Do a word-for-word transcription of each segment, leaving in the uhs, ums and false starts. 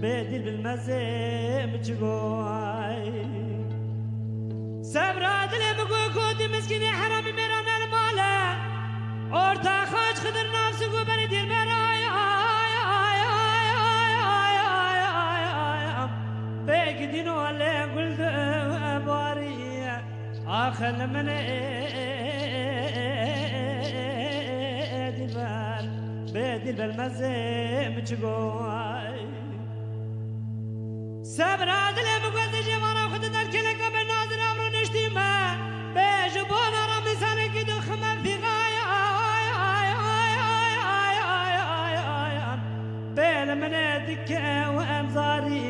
Bê dil bilmezê mi çi goy. Sebra dilê mi go gotî miskînê heramî mêran el male. Orta xaç Xidir nafsi go berê dîr ber ay ay ay ay ay ay ay ay. Pêk dîno lê gul de barî. Ax li min ê dilber, bê dilber mezê mi çi goy. Sebra dilê mi guhezê jêvara xwe didar keleka be nazir avro niştî me. Bê ji bona ra misalekî dixime fîqay ay ay ay ay ay ay ay ay. Bê li min ê dike û em zarî.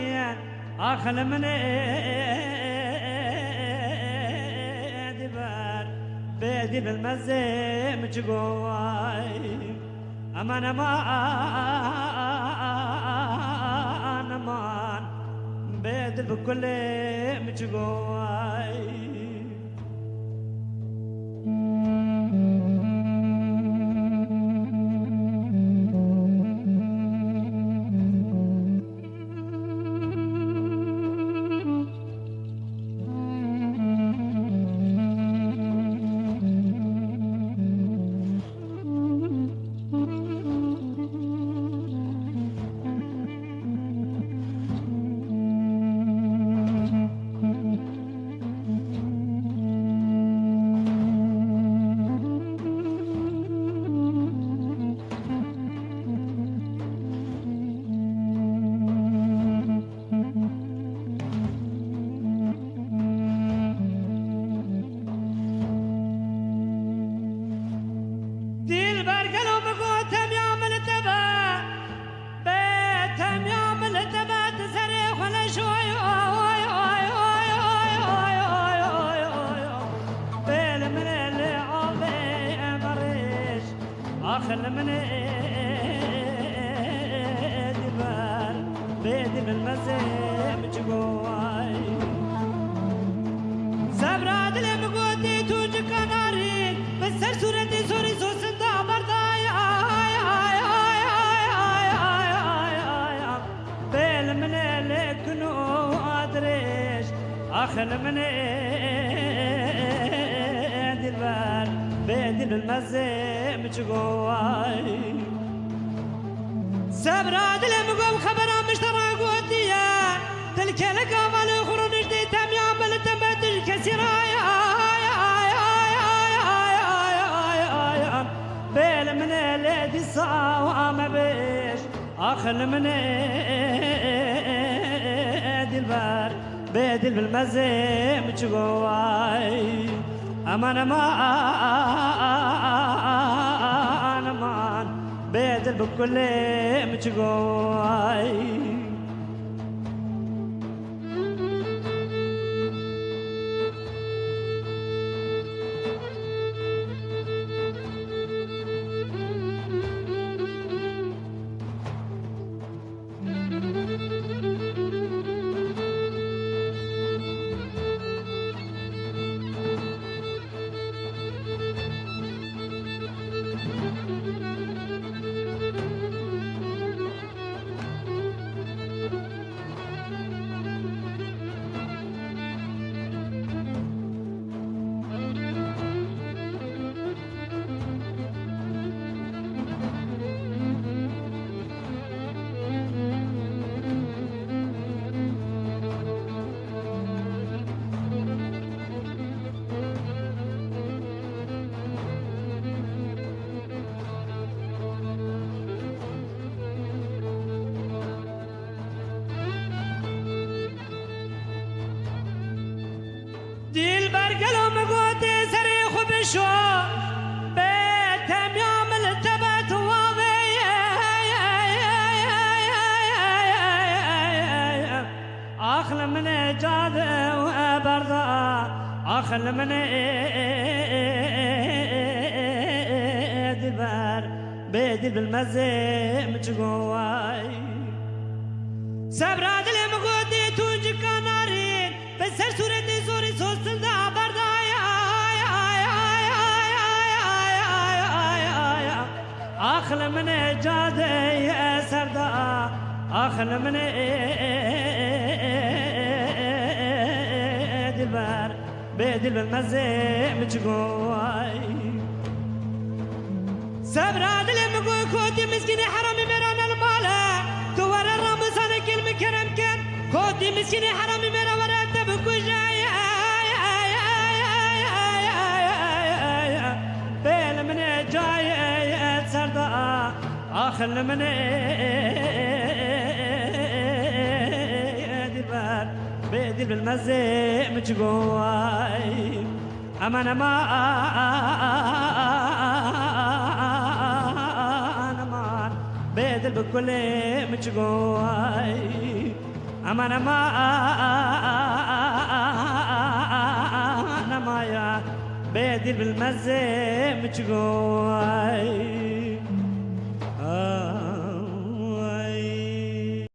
Ax li min ê dilber, bê dilber mezê mi çi goy. Eman, eman, eman, bê dil bi kulê mi çi goy. Dilber gelo min got temya min li te be. Bê temya min li te be, tu serê xwe leş oy, oy, oy. Bê li min ê li avê em rêj. Ax li min ê dilber, bê dilber mezê mi çi goy. Sebra dilê mi gotî tu cika narî, bi ser sûretê sorî sosin da berdayay. Bê li min ê lê kin û dirêj. Ax li min ê dilber, bê dilber mezê mi çi goy. Sebra dilê mi got xebera min ji te re gotiye. Dil kelek avalê xwe rûniştê temya min li te me tu ji kesî re. Bê li min ê lê dîsa û me bêj. Ax li min ê dilber, bê dilber mezê mi çi goy. Eman, eman, eman, bê dil bi kulê mi çi goy. Dilber gelo min gotê serê xwe bişo, bê temya min li te be tu wavê. Ax li min ê cade û e berda, ax li min ê dilber, bê dilber mezê min çi goy. Sebra dilê min gotê tu cika narîn, bi ser sûretê zorî sosin da berdayay. Ax li min ê cadeyê serda, Axir li min ê dilber, bê dilber mezê min çi goy. Sebra dilê min goy, kotî miskînê heramî mêra ne li mal e. Tu were ramizanê kêl min kerem ken. Kotî miskînê heramî mêra were te bikuje. Bê li min ê cayê ser da. Axir li min ê dilber, bê dilber mezê min çi goy. Eman, eman, eman, bê dilber gulê min çi goy. Eman, eman, eman ya, bê dilber mezê min çi goy.